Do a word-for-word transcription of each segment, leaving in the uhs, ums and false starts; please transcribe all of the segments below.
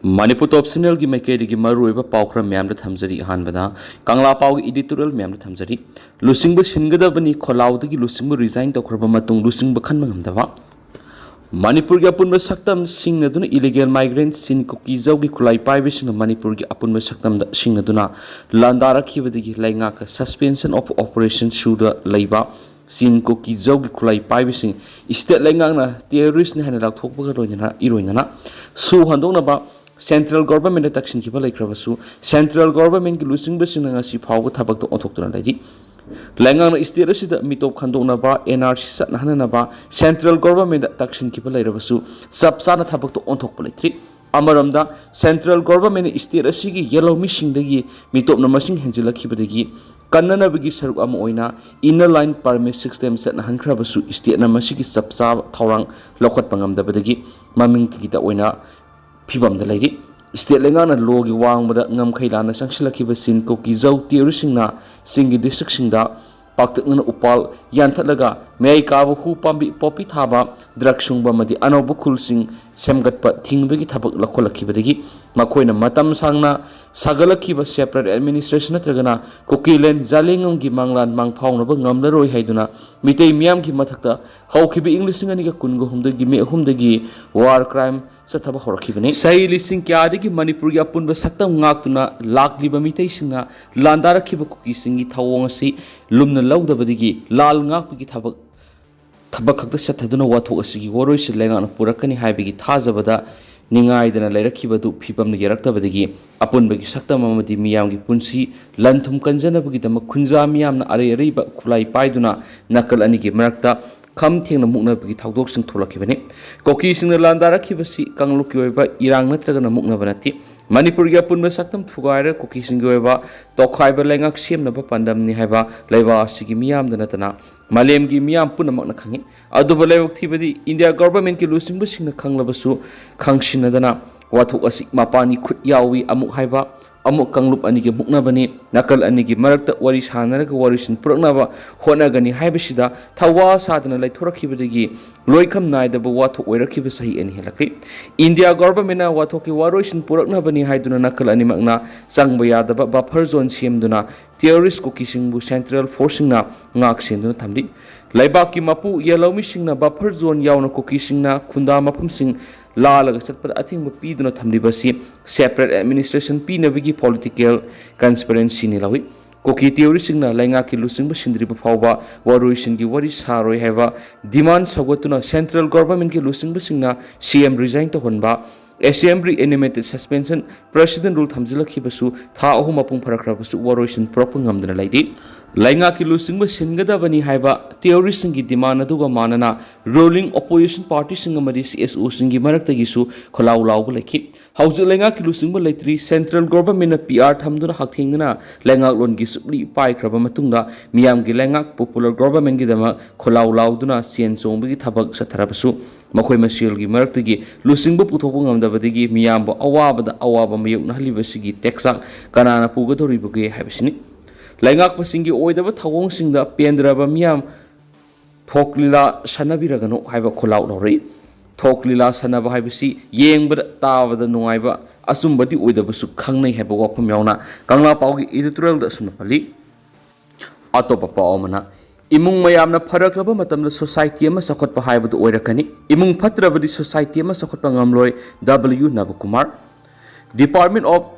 ꯃꯅꯤꯄꯨꯔ ꯇꯣꯞ ꯁꯤꯅꯦꯜꯒꯤ ꯃꯥꯏꯀꯩꯗꯒꯤ ꯃꯔꯨꯑꯣꯏꯕ ꯄꯥꯎ ꯈꯔ ꯃꯌꯥꯝꯗ ꯊꯝꯖꯔꯤ꯫ ꯑꯍꯥꯟꯕꯗ ꯀꯪꯂꯥ ꯄꯥꯎꯒꯤ editorial ꯃꯌꯥꯝꯗ ꯊꯝꯖꯔꯤ꯫ ꯂꯨꯆꯤꯡꯕ ꯁꯤꯟꯒꯗꯕꯅꯤ, ꯈꯣꯜꯂꯥꯎꯗꯒꯤ ꯂꯨꯆꯤꯡꯕ resign ꯇꯧꯈ꯭ꯔꯕ ꯃꯇꯨꯡ ꯂꯨꯆꯤꯡꯕ ꯈꯟꯕ ꯉꯝꯗꯕ꯫ ꯃꯅꯤꯄꯨꯔꯒꯤ ꯑꯄꯨꯟꯕ ꯁꯛꯇꯝ ꯁꯤꯡꯅꯗꯨꯅ illegal migrant ꯆꯤꯟ ꯀꯨꯀꯤꯖꯧꯒꯤ ꯈꯨꯠꯂꯥꯏ ꯄꯥꯏꯕꯁꯤꯡꯅ ꯃꯅꯤꯄꯨꯔꯒꯤ ꯑꯄꯨꯟꯕ ꯁꯛꯇꯝꯗ ꯁꯤꯡꯅꯗꯨꯅ ꯂꯥꯟꯗꯥꯔꯛꯈꯤꯕꯗꯒꯤ ꯂꯩꯉꯥꯛꯀ suspension of operation ꯁꯨꯗ ꯂꯩꯕ ꯆꯤꯟ ꯀꯨꯀꯤꯖꯧꯒꯤ ꯈꯨꯠꯂꯥꯏ ꯄꯥꯏꯕꯁꯤꯡ state ꯂꯩꯉꯥꯛꯅ terroristꯅꯤ ꯍꯥꯏꯅ ꯂꯥꯎꯊꯣꯛꯄꯒ ꯂꯣꯏꯅꯅ ꯏꯔꯣꯏꯅꯅ ꯁꯨ ꯍꯟꯗꯣꯛꯅꯕ central governmentꯗ ꯇꯛꯁꯤꯟꯈꯤꯕ ꯂꯩꯈ꯭ꯔꯕꯁꯨ, central governmentꯀꯤ ꯂꯨꯆꯤꯡꯕꯁꯤꯡꯅ ꯉꯁꯤ ꯐꯥꯎꯕ ꯊꯕꯛꯇ ꯑꯣꯟꯊꯣꯛꯇꯨꯅ ꯂꯩꯔꯤ꯫ ꯂꯩꯉꯥꯛꯅ state ꯑꯁꯤꯗ ꯃꯤꯇꯣꯞ ꯈꯟꯗꯣꯛꯅꯕ, NRC ꯆꯠꯅꯍꯟꯅꯕ central governmentꯗ ꯇꯛꯁꯤꯟꯈꯤꯕ ꯂꯩꯔꯕꯁꯨ, ꯆꯞ ꯆꯥꯅ ꯊꯕꯛꯇ ꯑꯣꯟꯊꯣꯛꯄ ꯂꯩꯇ꯭ꯔꯤ꯫ ꯑꯃꯔꯣꯝꯗ, central governmentꯅ state ꯑꯁꯤꯒꯤ ꯌꯦꯜꯍꯧꯃꯤꯁꯤꯡꯗꯒꯤ ꯃꯤꯇꯣꯞꯅ ꯃꯁꯤꯡ ꯍꯦꯟꯖꯤꯜꯂꯛꯈꯤꯕꯗꯒꯤ ꯀꯟꯅꯅꯕꯒꯤ ꯁꯔꯨꯛ ꯑꯃ ꯑꯣꯏꯅ inner line permit system ꯆꯠꯅꯍꯟꯈ꯭ꯔꯕꯁꯨ, stateꯅ ꯃꯁꯤꯒꯤ ꯆꯞ ꯆꯥꯕ ꯊꯧꯔꯥꯡ ꯂꯧꯈꯠꯄ ꯉꯝꯗꯕꯗꯒꯤ ꯃꯃꯤꯡꯒꯤꯗ ꯑꯣꯏꯅ ꯐꯤꯕꯝꯗ ꯂꯩꯔꯤ꯫ State ꯂꯩꯉꯥꯛꯅ lawꯒꯤ ꯋꯥꯡꯃꯗ ꯉꯝꯈꯩ ꯂꯥꯟꯅ ꯆꯪꯁꯤꯜꯂꯛꯈꯤꯕ ꯆꯤꯟ ꯀꯨꯀꯤ ꯖꯧ terroristꯁꯤꯡꯅ ꯆꯤꯡꯒꯤ districtꯁꯤꯡꯗ ꯄꯥꯛꯇꯛꯅꯅ ꯎꯄꯥꯜ ꯌꯥꯟꯊꯠꯂꯒ ꯃꯌꯥꯏ ꯀꯥꯕ ꯍꯨ ꯄꯥꯝꯕꯤ ꯄꯣꯄꯤ ꯊꯥꯕ, drug ꯁꯨꯡꯕ ꯑꯃꯗꯤ ꯑꯅꯧꯕ ꯈꯨꯜꯁꯤꯡ ꯁꯦꯝꯒꯠꯄ ꯊꯤꯡꯕꯒꯤ ꯊꯕꯛ ꯂꯧꯈꯠꯂꯛꯈꯤꯕꯗꯒꯤ ꯃꯈꯣꯏꯅ ꯃꯇꯝ ꯁꯥꯡꯅ ꯁꯥꯒꯠꯂꯛꯈꯤꯕ separate administration ꯅꯠꯇ꯭ꯔꯒꯅ ꯀꯨꯀꯤꯂꯦꯟ ꯖꯥꯂꯦꯡꯉꯝꯒꯤ ꯃꯪꯂꯥꯟ ꯃꯥꯡꯐꯥꯎꯅꯕ ꯉꯝꯂꯔꯣꯏ ꯍꯥꯏꯗꯨꯅ ꯃꯤꯇꯩ ꯃꯤꯌꯥꯝꯒꯤ ꯃꯊꯛꯇ ꯍꯧꯈꯤꯕ ꯏꯪ ꯂꯤꯁꯤꯡ ꯑꯅꯤꯒ ꯀꯨꯟꯒ ꯍꯨꯝꯗꯣꯏꯒꯤ ꯃꯦ ꯑꯍꯨꯝꯗꯒꯤ war crime ꯆꯠꯊꯕ ꯍꯧꯔꯛꯈꯤꯕꯅꯤ꯫ ꯆꯍꯤ ꯂꯤꯁꯤꯡ ꯀꯌꯥꯗꯒꯤ ꯃꯅꯤꯄꯨꯔꯒꯤ ꯑꯄꯨꯟꯕ ꯁꯛꯇꯝ ꯉꯥꯛꯇꯨꯅ ꯂꯥꯛꯂꯤꯕ ꯃꯤꯇꯩꯁꯤꯡꯅ ꯂꯥꯟꯗꯥꯔꯛꯈꯤꯕ ꯀꯨꯀꯤꯁꯤꯡꯒꯤ ꯊꯧꯑꯣꯡ ꯑꯁꯤ ꯂꯨꯝꯅ ꯂꯧꯗꯕꯗꯒꯤ ꯂꯥꯜ ꯉꯥꯛꯄꯒꯤ ꯊꯕꯛ, ꯊꯕꯛ ꯈꯛꯇ ꯆꯠꯊꯗꯨꯅ ꯋꯥꯊꯣꯛ ꯑꯁꯤꯒꯤ ꯋꯥꯔꯣꯏꯁꯤꯟ ꯂꯩꯉꯥꯛꯅ ꯄꯨꯔꯛꯀꯅꯤ ꯍꯥꯏꯕꯒꯤ ꯊꯥꯖꯕꯗ ꯅꯤꯡꯉꯥꯏꯗꯅ ꯂꯩꯔꯛꯈꯤꯕ ꯑꯗꯨ ꯐꯤꯕꯝꯅ ꯌꯥꯔꯛꯇꯕꯗꯒꯤ ꯑꯄꯨꯟꯕꯒꯤ ꯁꯛꯇꯝ ꯑꯃꯗꯤ ꯃꯤꯌꯥꯝꯒꯤ ꯄꯨꯟꯁꯤ ꯂꯟ ꯊꯨꯝ ꯀꯟꯖꯅꯕꯒꯤꯗꯃꯛ ꯈꯨꯟꯖꯥ ꯃꯤꯌꯥꯝꯅ ꯑꯔꯩ ꯑꯔꯩꯕ ꯈꯨꯠꯂꯥꯏ ꯄꯥꯏꯗꯨꯅ ꯅꯥꯀꯜ ꯑꯅꯤꯒꯤ ꯃꯔꯛꯇ ꯈꯝ ꯊꯦꯡꯅ ꯃꯨꯛꯅꯕꯒꯤ ꯊꯧꯗꯣꯛꯁꯤꯡ ꯊꯣꯛꯂꯛꯈꯤꯕꯅꯤ꯫ ꯀꯨꯀꯤꯁꯤꯡꯅ ꯂꯥꯟꯗꯥꯔꯛꯈꯤꯕꯁꯤ ꯀꯥꯡꯂꯨꯞꯀꯤ ꯑꯣꯏꯕ ꯏꯔꯥꯡ ꯅꯠꯇ꯭ꯔꯒꯅ ꯃꯨꯛꯅꯕ ꯅꯠꯇꯦ꯫ ꯃꯅꯤꯄꯨꯔꯒꯤ ꯑꯄꯨꯟꯕ ꯁꯛꯇꯝ ꯊꯨꯒꯥꯏꯔꯒ ꯀꯨꯀꯤꯁꯤꯡꯒꯤ ꯑꯣꯏꯕ ꯇꯣꯈꯥꯏꯕ ꯂꯩꯉꯥꯛ ꯁꯦꯝꯅꯕ ꯄꯥꯟꯗꯝꯅꯤ ꯍꯥꯏꯕ ꯂꯩꯕꯥꯛ ꯑꯁꯤꯒꯤ ꯃꯤꯌꯥꯝꯗ ꯅꯠꯇꯅ ꯃꯥꯂꯦꯝꯒꯤ ꯃꯤꯌꯥꯝ ꯄꯨꯝꯅꯃꯛꯅ ꯈꯪꯏ꯫ ꯑꯗꯨꯕꯨ ꯂꯥꯏꯕꯛ ꯊꯤꯕꯗꯤ India governmentꯀꯤ ꯂꯨꯆꯤꯡꯕꯁꯤꯡꯅ ꯈꯪꯂꯕꯁꯨ ꯈꯪꯁꯤꯟꯅꯗꯅ ꯋꯥꯊꯣꯛ ꯑꯁꯤ ꯃꯄꯥꯟꯒꯤ ꯈꯨꯠ ꯌꯥꯎꯏ ꯑꯃꯨꯛ ꯍꯥꯏꯕ, ꯑꯃꯨꯛ ꯀꯥꯡꯂꯨꯞ ꯑꯅꯤꯒꯤ ꯃꯨꯛꯅꯕꯅꯤ, ꯅꯥꯀꯜ ꯑꯅꯤꯒꯤ ꯃꯔꯛꯇ ꯋꯥꯔꯤ ꯁꯥꯟꯅꯔꯒ ꯋꯥꯔꯣꯏꯁꯤꯟ ꯄꯨꯔꯛꯅꯕ ꯍꯣꯠꯅꯒꯅꯤ ꯍꯥꯏꯕꯁꯤꯗ ꯊꯋꯥ ꯁꯥꯗꯅ ꯂꯩꯊꯣꯔꯛꯈꯤꯕꯗꯒꯤ ꯂꯣꯏꯈꯝ ꯅꯥꯏꯗꯕ ꯋꯥꯊꯣꯛ ꯑꯣꯏꯔꯛꯈꯤꯕ ꯆꯍꯤ ꯑꯅꯤ ꯍꯦꯜꯂꯛꯂꯤ꯫ ꯏꯟꯗꯤꯌꯥ ꯒꯣꯚꯔꯟꯃꯦꯟꯠꯅ ꯋꯥꯊꯣꯛꯀꯤ ꯋꯥꯔꯣꯏꯁꯤꯟ ꯄꯨꯔꯛꯅꯕꯅꯤ ꯍꯥꯏꯗꯨꯅ ꯅꯥꯀꯜ ꯑꯅꯤꯃꯛꯅ ꯆꯪꯕ ꯌꯥꯗꯕ ꯕꯐꯔ ꯖꯣꯟ ꯁꯦꯝꯗꯨꯅ ꯇꯦꯔꯣꯔꯤꯁ ꯀꯨꯀꯤꯁꯤꯡꯕꯨ ꯁꯦꯟꯇ꯭ꯔꯦꯜ ꯐꯣꯔꯁꯁꯤꯡꯅ ꯉꯥꯛ ꯁꯦꯟꯗꯨꯅ ꯊꯝꯂꯤ꯫ ꯂꯩꯕꯥꯛꯀꯤ ꯃꯄꯨ ꯌꯦꯜꯍꯧꯃꯤꯁꯤꯡꯅ ꯕꯐꯔ ꯖꯣꯟ ꯌꯥꯎꯅ ꯀꯨꯀꯤꯁꯤꯡꯅ ꯈꯨꯟꯗꯥ ꯃꯐꯝꯁꯤꯡ ꯂꯥꯜꯂꯒ ꯆꯠꯄꯗ ꯑꯊꯤꯡꯕ ꯄꯤꯗꯨꯅ ꯊꯝꯂꯤꯕ ꯑꯁꯤ ꯁꯦꯄꯔꯦꯠ ꯑꯦꯗꯃꯤꯅꯤꯁꯇ꯭ꯔꯦꯁꯟ ꯄꯤꯅꯕꯒꯤ ꯄꯣꯂꯤꯇꯤꯀꯦꯜ ꯀꯟꯁꯄꯤꯔꯦꯟꯁꯤꯅꯤ ꯂꯧꯏ꯫ ꯀꯨꯀꯤ ꯇꯦꯔꯣꯔꯤꯁꯁꯤꯡꯅ ꯂꯩꯉꯥꯛꯀꯤ ꯂꯨꯆꯤꯡꯕ ꯁꯤꯟꯗ꯭ꯔꯤꯕ ꯐꯥꯎꯕ ꯋꯥꯔꯣꯏꯁꯤꯟꯒꯤ ꯋꯥꯔꯤ ꯁꯥꯔꯣꯏ ꯍꯥꯏꯕ ꯗꯤꯃꯥꯟ ꯁꯧꯒꯠꯇꯨꯅ ꯁꯦꯟꯇ꯭ꯔꯦꯜ ꯒꯣꯚꯔꯟꯃꯦꯟꯠꯀꯤ ꯂꯨꯆꯤꯡꯕꯁꯤꯡꯅ ꯁꯤ ꯑꯦꯝ ꯔꯤꯖꯥꯏꯟ ꯇꯧꯍꯟꯕ, assembly animated suspension, president rule ꯊꯝꯖꯤꯜꯂꯛꯈꯤꯕꯁꯨ ꯊꯥ ꯑꯍꯨꯝ ꯃꯄꯨꯡ ꯐꯥꯔꯛꯈ꯭ꯔꯕꯁꯨ ꯋꯥꯔꯣꯏꯁꯤꯟ ꯄꯨꯔꯛꯄ ꯉꯝꯗꯅ ꯂꯩꯔꯤ꯫ ꯂꯩꯉꯥꯛꯀꯤ ꯂꯨꯆꯤꯡꯕ ꯁꯤꯟꯒꯗꯕꯅꯤ ꯍꯥꯏꯕ ꯇꯦꯔꯣꯔꯤꯁꯁꯤꯡꯒꯤ ꯗꯤꯃꯥꯟ ꯑꯗꯨꯒ ꯃꯥꯟꯅꯅ ꯔꯨꯂꯤꯡ ꯑꯣꯄꯣꯖꯤꯁꯟ ꯄꯥꯔꯇꯤꯁꯤꯡ ꯑꯃꯗꯤ ꯁꯤ ꯑꯦꯁ ꯑꯣꯁꯤꯡꯒꯤ ꯃꯔꯛꯇꯒꯤꯁꯨ ꯈꯣꯜꯂꯥꯎ ꯂꯥꯎꯕ ꯂꯩꯈꯤ꯫ ꯍꯧꯖꯤꯛ ꯂꯩꯉꯥꯛꯀꯤ ꯂꯨꯆꯤꯡꯕ ꯂꯩꯇ꯭ꯔꯤ꯫ ꯁꯦꯟꯇ꯭ꯔꯦꯜ ꯒꯣꯚꯔꯟꯃꯦꯟꯠꯅ ꯄꯤ ꯑꯥꯔ ꯊꯝꯗꯨꯅ ꯍꯛꯊꯦꯡꯅꯅ ꯂꯩꯉꯥꯛꯂꯣꯟꯒꯤ ꯁꯨꯞꯂꯤ ꯄꯥꯏꯈ꯭ꯔꯕ ꯃꯇꯨꯡꯗ ꯃꯤꯌꯥꯝꯒꯤ ꯂꯩꯉꯥꯛ ꯄꯣꯄꯨꯂꯔ ꯒꯣꯚꯔꯟꯃꯦꯟꯠꯀꯤꯗꯃꯛ ꯈꯣꯜꯂꯥꯎ ꯂꯥꯎꯗꯨꯅ ꯆꯦꯟ ꯆꯣꯡꯕꯒꯤ ꯊꯕꯛ ꯆꯠꯊꯔꯕꯁꯨ ꯃꯈꯣꯏ ꯃꯁꯦꯜꯒꯤ ꯃꯔꯛꯇꯒꯤ ꯂꯨꯆꯤꯡꯕ ꯄꯨꯊꯣꯛꯄ ꯉꯝꯗꯕꯗꯒꯤ ꯃꯤꯌꯥꯝꯕꯨ ꯑꯋꯥꯕꯗ ꯑꯋꯥꯕ ꯃꯥꯌꯣꯛꯅꯍꯜꯂꯤꯕꯁꯤꯒꯤ ꯇꯦꯛꯆꯥꯛ ꯀꯅꯥꯅ ꯄꯨꯒꯗꯧꯔꯤꯕꯒꯦ ꯍꯥꯏꯕꯁꯤꯅꯤ꯫ ꯂꯩꯉꯥꯛꯄꯁꯤꯡꯒꯤ ꯑꯣꯏꯗꯕ ꯊꯧꯑꯣꯡꯁꯤꯡꯗ ꯄꯦꯟꯗ꯭ꯔꯕ ꯃꯤꯌꯥꯝ ꯊꯣꯛ ꯂꯤꯂꯥ ꯁꯥꯟꯅꯕꯤꯔꯒꯅꯨ ꯍꯥꯏꯕ ꯈꯣꯜꯂꯥꯎ ꯂꯧꯔꯛꯏ꯫ ꯊꯣꯛ ꯂꯤꯂꯥ ꯁꯥꯟꯅꯕ ꯍꯥꯏꯕꯁꯤ ꯌꯦꯡꯕꯗ, ꯇꯥꯕꯗ ꯅꯨꯡꯉꯥꯏꯕ, ꯑꯆꯨꯝꯕꯗꯤ ꯑꯣꯏꯗꯕꯁꯨ ꯈꯪꯅꯩ ꯍꯥꯏꯕ ꯋꯥꯐꯝ ꯌꯥꯎꯅ ꯀꯪꯂꯥ ꯄꯥꯎꯒꯤ ꯏꯗꯤꯇꯣꯔꯤꯌꯦꯜꯗ ꯑꯁꯨꯝꯅ ꯄꯜꯂꯤ꯫ ꯑꯇꯣꯞꯄ ꯄꯥꯎ ꯑꯃꯅ, ꯏꯃꯨꯡ ꯃꯌꯥꯝꯅ ꯐꯔꯛꯂꯕ ꯃꯇꯝꯗ ꯁꯣꯁꯥꯏꯇꯤ ꯑꯃ ꯆꯥꯎꯈꯠꯄ ꯍꯥꯏꯕꯗꯨ ꯑꯣꯏꯔꯛꯀꯅꯤ꯫ ꯏꯃꯨꯡ ꯐꯠꯇ꯭ꯔꯕꯗꯤ ꯁꯣꯁꯥꯏꯇꯤ ꯑꯃ ꯆꯥꯎꯈꯠꯄ ꯉꯝꯂꯣꯏ꯫ ꯗꯕ꯭ꯂꯤꯌꯨ ꯅꯕꯀꯨꯃꯥꯔ꯫ Department of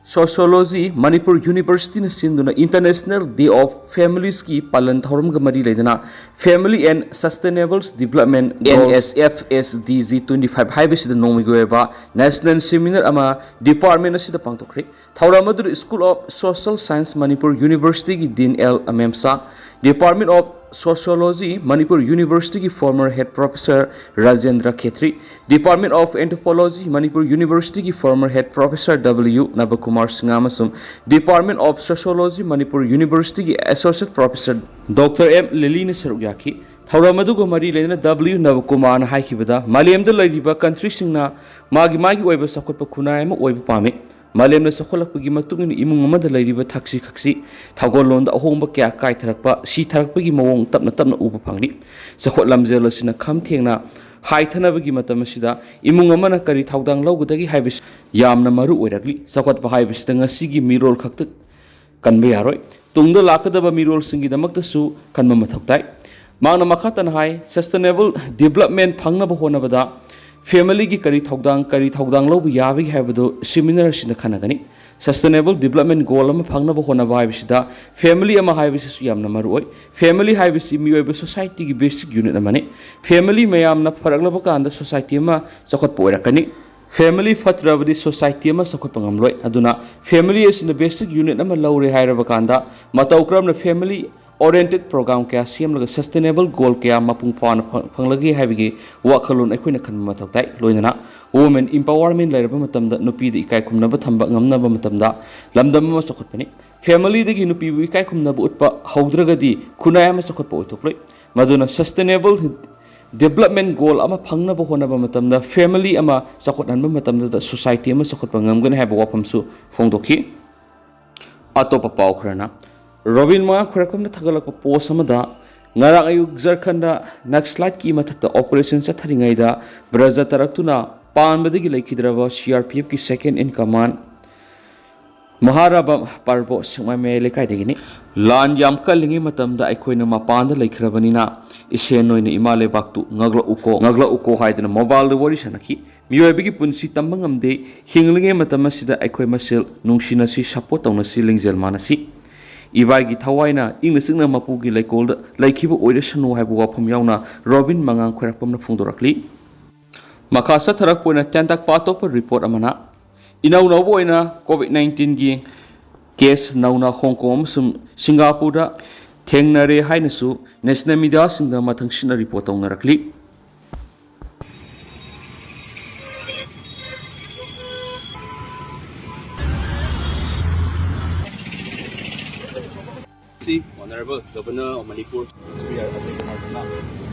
Sociology, ꯃꯅꯤꯄꯨꯔ ꯌꯨꯅꯤꯚꯔꯁꯤꯇꯤꯅ ꯁꯤꯟꯗꯨꯅ International Day of Families ꯀꯤ ꯄꯥꯂꯟ ꯊꯧꯔꯝꯒ ꯃꯔꯤ ꯂꯩꯅꯅ Family and Sustainable Development Goals, N S F S D G twenty five ꯍꯥꯏꯕꯁꯤꯗ ꯅꯣꯡꯃꯒꯤ ꯑꯣꯏꯕ ꯅꯦꯁꯅꯦꯜ ꯁꯦꯃꯤꯅꯥꯔ ꯑꯃ ꯗꯤꯄꯥꯔꯠꯃꯦꯟ ꯑꯁꯤꯗ ꯄꯥꯡꯊꯣꯛꯈ꯭ꯔꯦ꯫ ꯊꯧꯔꯝ ꯑꯗꯨꯗ School of Social Science ꯃꯅꯤꯄꯨꯔ ꯌꯨꯅꯤꯚꯔꯁꯤꯇꯤꯒꯤ dean L Amemsa, Department of Sociology ꯃꯅꯤꯄꯨꯔ ꯌꯨꯅꯤꯚꯔꯁꯤꯇꯤꯒꯤ former head professor Rajendra Khetri, Department of Anthropology Manipur ꯌꯨꯅꯤꯚꯔꯁꯤꯇꯤꯒꯤ former head professor W ꯅꯕꯀꯨꯃꯥꯔ Singh ꯑꯃꯁꯨꯡ Department of Sociology ꯃꯅꯤꯄꯨꯔ ꯌꯨꯅꯤꯚꯔꯁꯤꯇꯤꯒꯤ associate professor Doctor M ꯂꯤꯂꯤꯅ ꯁꯔꯨꯛ ꯌꯥꯈꯤ꯫ ꯊꯧꯔꯝ ꯑꯗꯨꯒ ꯃꯔꯤ ꯂꯩꯅꯅ W ꯅꯕꯀꯨꯃꯥꯔꯅ ꯍꯥꯏꯈꯤꯕꯗ, ꯃꯥꯂꯦꯝꯗ ꯂꯩꯔꯤꯕ ꯀꯟꯇ꯭ꯔꯤꯁꯤꯡꯅ ꯃꯥꯒꯤ ꯃꯥꯒꯤ ꯑꯣꯏꯕ ꯆꯥꯎꯈꯠꯄ ꯈꯨꯟꯅꯥꯏ ꯑꯃ ꯑꯣꯏꯕ ꯄꯥꯝꯃꯤ꯫ ꯃꯥꯂꯦꯝꯅ ꯆꯥꯎꯈꯠꯂꯛꯄꯒꯤ ꯃꯇꯨꯡ ꯏꯟꯅ ꯏꯃꯨꯡ ꯑꯃꯗ ꯂꯩꯔꯤꯕ ꯊꯛꯁꯤ ꯈꯛꯁꯤ, ꯊꯧꯒꯜꯂꯣꯟꯗ ꯑꯍꯣꯡꯕ ꯀꯌꯥ ꯀꯥꯏꯊꯔꯛꯄ, ꯁꯤꯊꯔꯛꯄꯒꯤ ꯃꯑꯣꯡ ꯇꯞꯅ ꯇꯞꯅ ꯎꯕ ꯐꯪꯂꯤ꯫ ꯆꯥꯎꯈꯠ ꯂꯝꯖꯦꯜ ꯑꯁꯤꯅ ꯈꯝ ꯊꯦꯡꯅ ꯍꯥꯏꯊꯅꯕꯒꯤ ꯃꯇꯝ ꯑꯁꯤꯗ ꯏꯃꯨꯡ ꯑꯃꯅ ꯀꯔꯤ ꯊꯧꯗꯥꯡ ꯂꯧꯒꯗꯒꯦ ꯍꯥꯏꯕꯁꯤ ꯌꯥꯝꯅ ꯃꯔꯨ ꯑꯣꯏꯔꯛꯂꯤ꯫ ꯆꯥꯎꯈꯠꯄ ꯍꯥꯏꯕꯁꯤꯗ ꯉꯁꯤꯒꯤ ꯃꯤꯔꯣꯜ ꯈꯛꯇ ꯀꯟꯕ ꯌꯥꯔꯣꯏ꯫ ꯇꯨꯡꯗ ꯂꯥꯛꯀꯗꯕ ꯃꯤꯔꯣꯜꯁꯤꯡꯒꯤꯗꯃꯛꯇꯁꯨ ꯈꯟꯕ ꯃꯊꯧ ꯇꯥꯏ꯫ ꯃꯍꯥꯛꯅ ꯃꯈꯥ ꯇꯥꯅ ꯍꯥꯏ, sustainable development ꯐꯪꯅꯕ ꯍꯣꯠꯅꯕꯗ family ꯒꯤ ꯀꯔꯤ ꯊꯧꯗꯥꯡ, ꯀꯔꯤ ꯊꯧꯗꯥꯡ ꯂꯧꯕ ꯌꯥꯕꯒꯦ ꯍꯥꯏꯕꯗꯨ seminar ꯑꯁꯤꯅ ꯈꯟꯅꯒꯅꯤ꯫ Sustainable development goal ꯑꯃ ꯐꯪꯅꯕ ꯍꯣꯠꯅꯕ ꯍꯥꯏꯕꯁꯤꯗ family ꯑꯃ ꯍꯥꯏꯕꯁꯤꯁꯨ ꯌꯥꯝꯅ ꯃꯔꯨ ꯑꯣꯏ꯫ Family ꯍꯥꯏꯕꯁꯤ ꯃꯤꯑꯣꯏꯕ society ꯒꯤ basic unit ꯑꯃꯅꯤ꯫ Family ꯃꯌꯥꯝꯅ ꯐꯔꯛꯂꯕ ꯀꯥꯟꯗ society ꯑꯃ ꯆꯥꯎꯈꯠꯄ ꯑꯣꯏꯔꯛꯀꯅꯤ꯫ Family ꯐꯠꯇ꯭ꯔꯕꯗꯤ society ꯑꯃ ꯆꯥꯎꯈꯠꯄ ꯉꯝꯂꯣꯏ꯫ ꯑꯗꯨꯅ family ꯑꯁꯤꯅ basic unit ꯑꯃ ꯂꯧꯔꯦ ꯍꯥꯏꯔꯕ ꯀꯥꯟꯗ ꯃꯇꯧ ꯀꯔꯝꯅ family oriented program ꯀꯌꯥ ꯁꯦꯝꯂꯒ sustainable goal ꯀꯌꯥ ꯃꯄꯨꯡ ꯐꯥꯅ ꯐꯪ-, ꯐꯪꯂꯒꯦ ꯍꯥꯏꯕꯒꯤ ꯋꯥꯈꯜꯂꯣꯟ ꯑꯩꯈꯣꯏꯅ ꯈꯟꯕ ꯃꯊꯧ ꯇꯥꯏ꯫ ꯂꯣꯏꯅꯅ women empowerment ꯂꯩꯔꯕ ꯃꯇꯝꯗ ꯅꯨꯄꯤꯗ ꯏꯀꯥꯏ ꯈꯨꯝꯅꯕ ꯊꯝꯕ ꯉꯝꯅꯕ ꯃꯇꯝꯗ ꯂꯝꯗꯝ ꯑꯃ ꯆꯥꯎꯈꯠꯄꯅꯤ꯫ Family ꯗꯒꯤ ꯅꯨꯄꯤꯕꯨ ꯏꯀꯥꯏ ꯈꯨꯝꯅꯕ ꯎꯠꯄ ꯍꯧꯗ꯭ꯔꯒꯗꯤ ꯈꯨꯟꯅꯥꯏ ꯑꯃ ꯆꯥꯎꯈꯠꯄ ꯑꯣꯏꯊꯣꯛꯂꯣꯏ꯫ ꯃꯗꯨꯅ sustainable development goal ꯑꯃ ꯐꯪꯅꯕ ꯍꯣꯠꯅꯕ ꯃꯇꯝꯗ family ꯑꯃ ꯆꯥꯎꯈꯠꯍꯟꯕ ꯃꯇꯝꯗꯗ society ꯑꯃ ꯆꯥꯎꯈꯠꯄ ꯉꯝꯒꯅꯤ ꯍꯥꯏꯕ ꯋꯥꯐꯝꯁꯨ ꯐꯣꯡꯗꯣꯛꯈꯤ꯫ ꯑꯇꯣꯞꯄ ꯄꯥꯎ ꯈꯔꯅ, ꯔꯣꯕꯤꯟ ꯃꯉꯥꯡ ꯈ꯭ꯋꯥꯏꯔꯥꯛꯄꯝꯅ ꯊꯥꯒꯠꯂꯛꯄ post ꯑꯃꯗ, ꯉꯔꯥꯡ ꯑꯌꯨꯛ ꯖꯔꯈꯟꯗ Naxalite ꯀꯤ ꯃꯊꯛꯇ operation ꯆꯠꯊꯔꯤꯉꯩꯗ ꯕ꯭ꯔꯖ ꯇꯥꯔꯛꯇꯨꯅ ꯄꯥꯟꯕꯗꯒꯤ ꯂꯩꯈꯤꯗ꯭ꯔꯕ C R P F ꯀꯤ second in command ꯃꯍꯥꯔꯥꯕ ꯄꯥꯔꯕꯣ ꯁꯦꯛꯃꯥꯏ ꯃꯌꯥꯏ ꯂꯩꯀꯥꯏꯗꯒꯤꯅꯤ꯫ ꯂꯥꯟ ꯌꯥꯝ ꯀꯜꯂꯤꯉꯩ ꯃꯇꯝꯗ ꯑꯩꯈꯣꯏꯅ ꯃꯄꯥꯟꯗ ꯂꯩꯈ꯭ꯔꯕꯅꯤꯅ ꯏꯁꯦꯟ ꯑꯣꯏꯅ ꯏꯃꯥ ꯂꯩꯕꯥꯛꯇꯨ ꯉꯥꯛꯂꯛꯎꯀꯣ, ꯉꯥꯛꯂꯛꯎꯀꯣ ꯍꯥꯏꯗꯨꯅ mobile ꯗ ꯋꯥꯔꯤ ꯁꯥꯟꯅꯈꯤ꯫ ꯃꯤꯑꯣꯏꯕꯒꯤ ꯄꯨꯟꯁꯤ ꯇꯝꯕ ꯉꯝꯗꯦ꯫ ꯍꯤꯡꯂꯤꯉꯩ ꯃꯇꯝ ꯑꯁꯤꯗ ꯑꯩꯈꯣꯏ ꯃꯁꯦꯜ ꯅꯨꯡꯁꯤꯅꯁꯤ, support ꯇꯧꯅꯁꯤ, ꯂꯤꯡꯖꯦꯜ ꯃꯥꯟꯅꯁꯤ꯫ ꯏꯕꯥꯏꯒꯤ ꯊꯋꯥꯏꯅ ꯏꯪꯅ ꯆꯤꯛꯅ ꯃꯄꯨꯒꯤ ꯂꯩꯀꯣꯜꯗ ꯂꯩꯈꯤꯕ ꯑꯣꯏꯔꯁꯅꯨ ꯍꯥꯏꯕ ꯋꯥꯐꯝ ꯌꯥꯎꯅ ꯔꯣꯕꯤꯟ ꯃꯉꯥꯡ ꯈ꯭ꯋꯥꯏꯔꯥꯛꯄꯝꯅ ꯐꯣꯡꯗꯣꯔꯛꯂꯤ꯫ ꯃꯈꯥ ꯆꯠꯊꯔꯛꯄ ꯑꯣꯏꯅ ꯇꯦꯟꯇꯛꯄ ꯑꯇꯣꯞꯄ report ꯑꯃꯅ, ꯏꯅꯧ ꯅꯧꯕ ꯑꯣꯏꯅ COVID nineteen ꯒꯤ case ꯅꯧꯅ ꯍꯣꯡ ꯀꯣꯡ ꯑꯃꯁꯨꯡ ꯁꯤꯡꯒꯥꯄꯨꯔꯗ ꯊꯦꯡꯅꯔꯦ ꯍꯥꯏꯅꯁꯨ national media ꯁꯤꯡꯗ ꯃꯊꯪꯁꯤꯠꯅ report ꯇꯧꯅꯔꯛꯂꯤ꯫ ꯁꯤ Honorable Governor of Manipur, Shri Ajay Kumar ꯚꯔꯃ,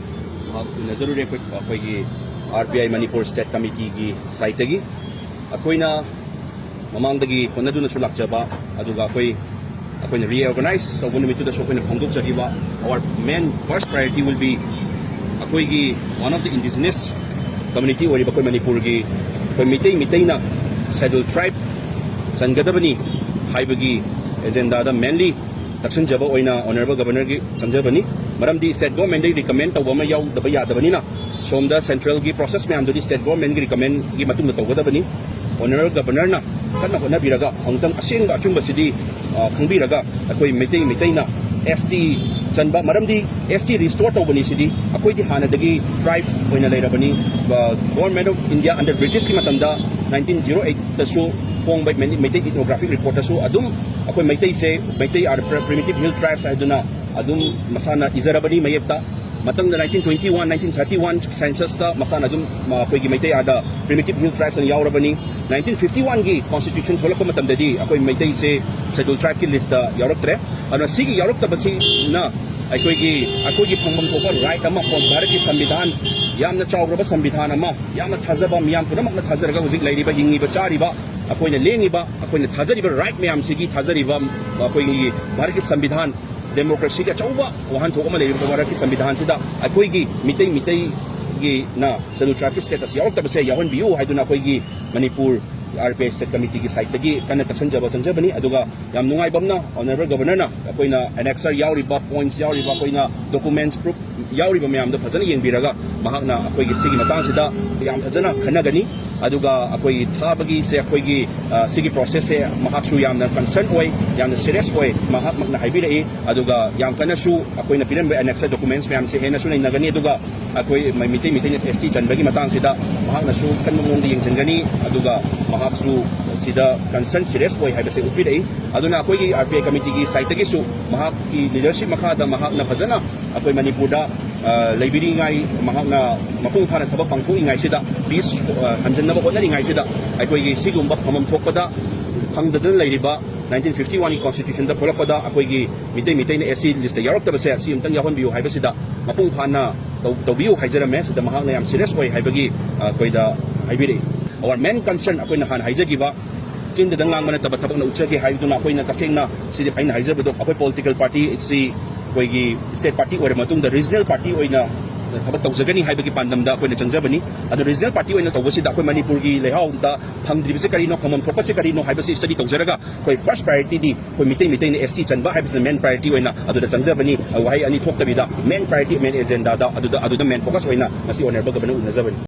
ꯃꯍꯥꯛ ꯎꯅꯖꯔꯨꯔꯦ ꯑꯩꯈꯣꯏ, ꯑꯩꯈꯣꯏꯒꯤ R B I Manipur State Committee ꯒꯤ side ꯇꯒꯤ꯫ ꯑꯩꯈꯣꯏꯅ ꯃꯃꯥꯡꯗꯒꯤ ꯍꯣꯠꯅꯗꯨꯅꯁꯨ ꯂꯥꯛꯆꯕ, ꯑꯗꯨꯒ ꯑꯩꯈꯣꯏ ꯑꯩꯈꯣꯏꯅ reorganize ꯇꯧꯕ ꯅꯨꯃꯤꯠꯇꯨꯗꯁꯨ ꯑꯩꯈꯣꯏꯅ ꯐꯣꯡꯗꯣꯛꯆꯈꯤꯕ, our main first priority will be ꯑꯩꯈꯣꯏꯒꯤ one of the indigenous community ꯑꯣꯏꯔꯤꯕ ꯑꯩꯈꯣꯏ ꯃꯅꯤꯄꯨꯔꯒꯤ ꯑꯩꯈꯣꯏ ꯃꯤꯇꯩ ꯃꯤꯇꯩꯅ schedule tribe ꯆꯟꯒꯗꯕꯅꯤ ꯍꯥꯏꯕꯒꯤ agendaꯗ mainly ꯇꯛꯁꯤꯟꯖꯕ ꯑꯣꯏꯅ Honourable Governorꯒꯤ ꯆꯪꯖꯕꯅꯤ꯫ ꯃꯔꯝꯗꯤ state governmentꯗꯒꯤ recommend ꯇꯧꯕ ꯑꯃ ꯌꯥꯎꯗꯕ ꯌꯥꯗꯕꯅꯤꯅ, ꯁꯣꯝꯗ centralꯒꯤ process ꯃꯌꯥꯝꯗꯨꯗꯤ state governmentꯒꯤ recommendꯒꯤ ꯃꯇꯨꯡꯗ ꯇꯧꯒꯗꯕꯅꯤ꯫ Honourable Governorꯅ ꯀꯟꯅ ꯍꯣꯠꯅꯕꯤꯔꯒ ꯑꯃꯨꯛꯇꯪ ꯑꯁꯦꯡꯕ ꯑꯆꯨꯝꯕꯁꯤꯗꯤ, ꯑ, ꯈꯪꯕꯤꯔꯒ ꯑꯩꯈꯣꯏ ꯃꯩꯇꯩ ꯃꯩꯇꯩꯅ S T ꯆꯟꯕ, ꯃꯔꯝꯗꯤ S T restore ꯇꯧꯕꯅꯤ ꯁꯤꯗꯤ꯫ ꯑꯩꯈꯣꯏꯗꯤ ꯍꯥꯟꯅꯗꯒꯤ tribe ꯑꯣꯏꯅ ꯂꯩꯔꯕꯅꯤ꯫ ꯑ, Government of India under Britishꯀꯤ ꯃꯇꯝꯗ nineteen zero eightꯇꯁꯨ ꯐꯣꯡꯕ ꯃꯩ-, ꯃꯩꯇꯩ ethnographic reportꯇꯁꯨ ꯑꯗꯨꯝ ꯑꯩꯈꯣꯏ ꯃꯩꯇꯩꯁꯦ, Meitei are the primitive hill tribes ꯍꯥꯏꯗꯨꯅ ꯑꯗꯨꯝ ꯃꯁꯥꯅ ꯏꯖꯔꯕꯅꯤ ꯃꯌꯦꯛꯇ꯫ ꯃꯊꯪꯗ nineteen twenty one, nineteen thirty one censusꯇ ꯃꯁꯥꯅ ꯑꯗꯨꯝ, ꯃ-, ꯑꯩꯈꯣꯏꯒꯤ Meitei are the primitive hill tribes ꯍꯥꯏꯅ ꯌꯥꯎꯔꯕꯅꯤ꯫ Nineteen fifty oneꯒꯤ constitution ꯊꯣꯛꯂꯛꯄ ꯃꯇꯝꯗꯗꯤ ꯑꯩꯈꯣꯏ ꯃꯩꯇꯩꯁꯦ schedule tribeꯀꯤ listꯇ ꯌꯥꯎꯔꯛꯇ꯭ꯔꯦ꯫ ꯑꯗꯨꯅ ꯁꯤꯒꯤ ꯌꯥꯎꯔꯛꯇꯕꯁꯤꯅ ꯑꯩꯈꯣꯏꯒꯤ, ꯑꯩꯈꯣꯏꯒꯤ ꯐꯪꯐꯝ ꯊꯣꯛꯄ right ꯑꯃ, ꯚꯥꯔꯠꯀꯤ ꯁꯪꯕꯤꯙꯥꯟ, ꯌꯥꯝꯅ ꯆꯥꯎꯈ꯭ꯔꯕ ꯁꯪꯕꯤꯙꯥꯟ ꯑꯃ, ꯌꯥꯝꯅ ꯊꯥꯖꯕ, ꯃꯤꯌꯥꯝ ꯄꯨꯝꯅꯃꯛꯅ ꯊꯥꯖꯔꯒ ꯍꯧꯖꯤꯛ ꯂꯩꯔꯤꯕ, ꯍꯤꯡꯉꯤꯕ, ꯆꯥꯔꯤꯕ, ꯑꯩꯈꯣꯏꯅ ꯂꯦꯡꯉꯤꯕ, ꯑꯩꯈꯣꯏꯅ ꯊꯥꯖꯔꯤꯕ right ꯃꯌꯥꯝꯁꯤꯒꯤ ꯊꯥꯖꯔꯤꯕ ꯑꯩꯈꯣꯏꯒꯤ ꯚꯥꯔꯠꯀꯤ ꯁꯪꯕꯤꯙꯥꯟ, democracyꯒꯤ ꯑꯆꯧꯕ ꯋꯥꯍꯟꯊꯣꯛ ꯑꯃ ꯂꯩꯔꯤꯕ ꯚꯥꯔꯠꯀꯤ ꯁꯪꯕꯤꯙꯥꯟꯁꯤꯗ ꯑꯩꯈꯣꯏꯒꯤ ꯃꯤꯇꯩ ꯃꯤꯇꯩꯒꯤꯅ schedule tribeꯀꯤ status ꯌꯥꯎꯔꯛꯇꯕꯁꯦ ꯌꯥꯎꯍꯟꯕꯤꯌꯨ ꯍꯥꯏꯗꯨꯅ ꯑꯩꯈꯣꯏꯒꯤ Manipur R P I state committeeꯒꯤ sideꯇꯒꯤ ꯀꯟꯅ ꯇꯛꯁꯟꯖꯕ ꯆꯪꯖꯕꯅꯤ꯫ ꯑꯗꯨꯒ ꯌꯥꯝ ꯅꯨꯡꯉꯥꯏꯕ ꯑꯃꯅ Honourable Governorꯅ ꯑꯩꯈꯣꯏꯅ annexure ꯌꯥꯎꯔꯤꯕ, points ꯌꯥꯎꯔꯤꯕ, ꯑꯩꯈꯣꯏꯅ documents proof ꯌꯥꯎꯔꯤꯕ ꯃꯌꯥꯝꯗꯣ ꯐꯖꯅ ꯌꯦꯡꯕꯤꯔꯒ ꯃꯍꯥꯛꯅ ꯑꯩꯈꯣꯏꯒꯤ ꯁꯤꯒꯤ ꯃꯇꯥꯡꯁꯤꯗ ꯌꯥꯝ ꯐꯖꯅ ꯈꯟꯅꯒꯅꯤ꯫ ꯑꯗꯨꯒ ꯑꯩꯈꯣꯏꯒꯤ ꯊꯥꯕꯒꯤꯁꯦ, ꯑꯩꯈꯣꯏꯒꯤ, ꯑ, ꯁꯤꯒꯤ processꯁꯦ ꯃꯍꯥꯛꯁꯨ ꯌꯥꯝꯅ concern ꯑꯣꯏ, ꯌꯥꯝꯅ serious ꯑꯣꯏ, ꯃꯍꯥꯛꯃꯛꯅ ꯍꯥꯏꯕꯤꯔꯛꯏ꯫ ꯑꯗꯨꯒ ꯌꯥꯝ ꯀꯟꯅꯁꯨ ꯑꯩꯈꯣꯏꯅ ꯄꯤꯔꯝꯕ annexure documents ꯃꯌꯥꯝꯁꯦ ꯍꯦꯟꯅꯁꯨ ꯅꯩꯅꯒꯅꯤ꯫ ꯑꯗꯨꯒ ꯑꯩꯈꯣꯏ ꯃꯩ-, ꯃꯩꯇꯩ ꯃꯩꯇꯩꯅ S T ꯆꯟꯕꯒꯤ ꯃꯇꯥꯡꯁꯤꯗ ꯃꯍꯥꯛꯅꯁꯨ ꯀꯟꯕ ꯃꯑꯣꯡꯗ ꯌꯦꯡꯁꯤꯟꯒꯅꯤ꯫ ꯑꯗꯨꯒ ꯃꯍꯥꯛꯁꯨ ꯁꯤꯗ concern serious ꯑꯣꯏ ꯍꯥꯏꯕꯁꯦ ꯎꯠꯄꯤꯔꯛꯏ꯫ ꯑꯗꯨꯅ ꯑꯩꯈꯣꯏꯒꯤ R P I committeeꯒꯤ sideꯇꯒꯤꯁꯨ ꯃꯍꯥꯛꯀꯤ leadership ꯃꯈꯥꯗ ꯃꯍꯥꯛꯅ ꯐꯖꯅ ꯑꯩꯈꯣꯏ ꯃꯅꯤꯄꯨꯔꯗ, ꯑ, ꯂꯩꯕꯤꯔꯤꯉꯥꯏ, ꯃꯍꯥꯛꯅ ꯃꯄꯨꯡ ꯐꯥꯅ ꯊꯕꯛ ꯄꯥꯡꯊꯣꯛꯏꯉꯥꯏꯁꯤꯗ, peace, ꯑ, ꯍꯟꯖꯤꯟꯅꯕ ꯍꯣꯠꯅꯔꯤꯉꯥꯏꯁꯤꯗ ꯑꯩꯈꯣꯏꯒꯤ ꯁꯤꯒꯨꯝꯕ ꯐꯝꯐꯝ ꯊꯣꯛꯄꯗ ꯐꯪꯗꯗꯅ ꯂꯩꯔꯤꯕ nineteen fifty oneꯒꯤ constitutionꯗ ꯊꯣꯛꯂꯛꯄꯗ ꯑꯩꯈꯣꯏꯒꯤ ꯃꯤꯇꯩ ꯃꯤꯇꯩꯅ S T listꯇ ꯌꯥꯎꯔꯛꯇꯕꯁꯦ ꯑꯁꯤ ꯑꯃꯨꯛꯇꯪ ꯌꯥꯎꯍꯟꯕꯤꯌꯨ ꯍꯥꯏꯕꯁꯤꯗ ꯃꯄꯨꯡ ꯐꯥꯅ ꯇꯧ-, ꯇꯧꯕꯤꯌꯨ ꯍꯥꯏꯖꯔꯝꯃꯦ꯫ ꯁꯤꯗ ꯃꯍꯥꯛꯅ ꯌꯥꯝ serious ꯑꯣꯏ ꯍꯥꯏꯕꯒꯤ, ꯑ, ꯑꯩꯈꯣꯏꯗ ꯍꯥꯏꯕꯤꯔꯛꯏ꯫ Our main concern ꯑꯩꯈꯣꯏꯅ ꯍꯥꯟꯅ ꯍꯥꯏꯖꯈꯤꯕ ꯆꯤꯟꯗꯗꯪ ꯉꯥꯡꯕ ꯅꯠꯇꯕ ꯊꯕꯛꯅ ꯎꯠꯆꯒꯦ ꯍꯥꯏꯗꯨꯅ ꯑꯩꯈꯣꯏꯅ ꯇꯁꯦꯡꯅ ꯁꯤꯗꯤ ꯑꯩꯅ ꯍꯥꯏꯖꯕꯗꯣ ꯑꯩꯈꯣꯏ ꯄꯣꯂꯤꯇꯤꯀꯦꯜ ꯄꯥꯔꯇꯤ ꯑꯁꯤ ꯑꯩꯈꯣꯏꯒꯤ ꯁ꯭ꯇꯦꯠ ꯄꯥꯔꯇꯤ ꯑꯣꯏꯔ ꯃꯇꯨꯡꯗ ꯔꯤꯖꯅꯦꯜ ꯄꯥꯔꯇꯤ ꯑꯣꯏꯅ ꯊꯕꯛ ꯇꯧꯖꯒꯅꯤ ꯍꯥꯏꯕꯒꯤ ꯄꯥꯟꯗꯝꯗ ꯑꯩꯈꯣꯏꯅ ꯆꯪꯖꯕꯅꯤ꯫ ꯑꯗꯣ ꯔꯤꯖꯅꯦꯜ ꯄꯥꯔꯇꯤ ꯑꯣꯏꯅ ꯇꯧꯕꯁꯤꯗ ꯑꯩꯈꯣꯏ ꯃꯅꯤꯄꯨꯔꯒꯤ ꯂꯩꯍꯥꯎꯗ ꯐꯪꯗ꯭ꯔꯤꯕꯁꯤ ꯀꯔꯤꯅꯣ, ꯐꯪꯐꯝ ꯊꯣꯛꯄꯁꯤ ꯀꯔꯤꯅꯣ ꯍꯥꯏꯕꯁꯤ ꯁ꯭ꯇꯗꯤ ꯇꯧꯖꯔꯒ ꯑꯩꯈꯣꯏ ꯐꯥꯔꯁ ꯄ꯭ꯔꯥꯏꯌꯣꯔꯤꯇꯤꯗꯤ ꯑꯩꯈꯣꯏ ꯃꯤꯇꯩ ꯃꯤꯇꯩꯅ ꯑꯦꯁ ꯇꯤ ꯆꯟꯕ ꯍꯥꯏꯕꯁꯤꯅ ꯃꯦꯟ ꯄ꯭ꯔꯥꯏꯌꯣꯔꯤꯇꯤ ꯑꯣꯏꯅ ꯑꯗꯨꯗ ꯆꯪꯖꯕꯅꯤ꯫ ꯋꯥꯍꯩ ꯑꯅꯤ ꯊꯣꯛꯇꯕꯤꯗ ꯃꯦꯟ ꯄ꯭ꯔꯥꯏꯌꯣꯔꯤꯇꯤ, ꯃꯦꯟ ꯑꯦꯖꯦꯟꯗꯥꯗ ꯑꯗꯨꯗ ꯑꯗꯨꯗ ꯃꯦꯟ ꯐꯣꯀꯁ ꯑꯣꯏꯅ ꯉꯁꯤ ꯑꯣꯅꯔꯦꯕꯜ ꯒꯕꯔꯅꯔ ꯎꯅꯖꯕꯅꯤ꯫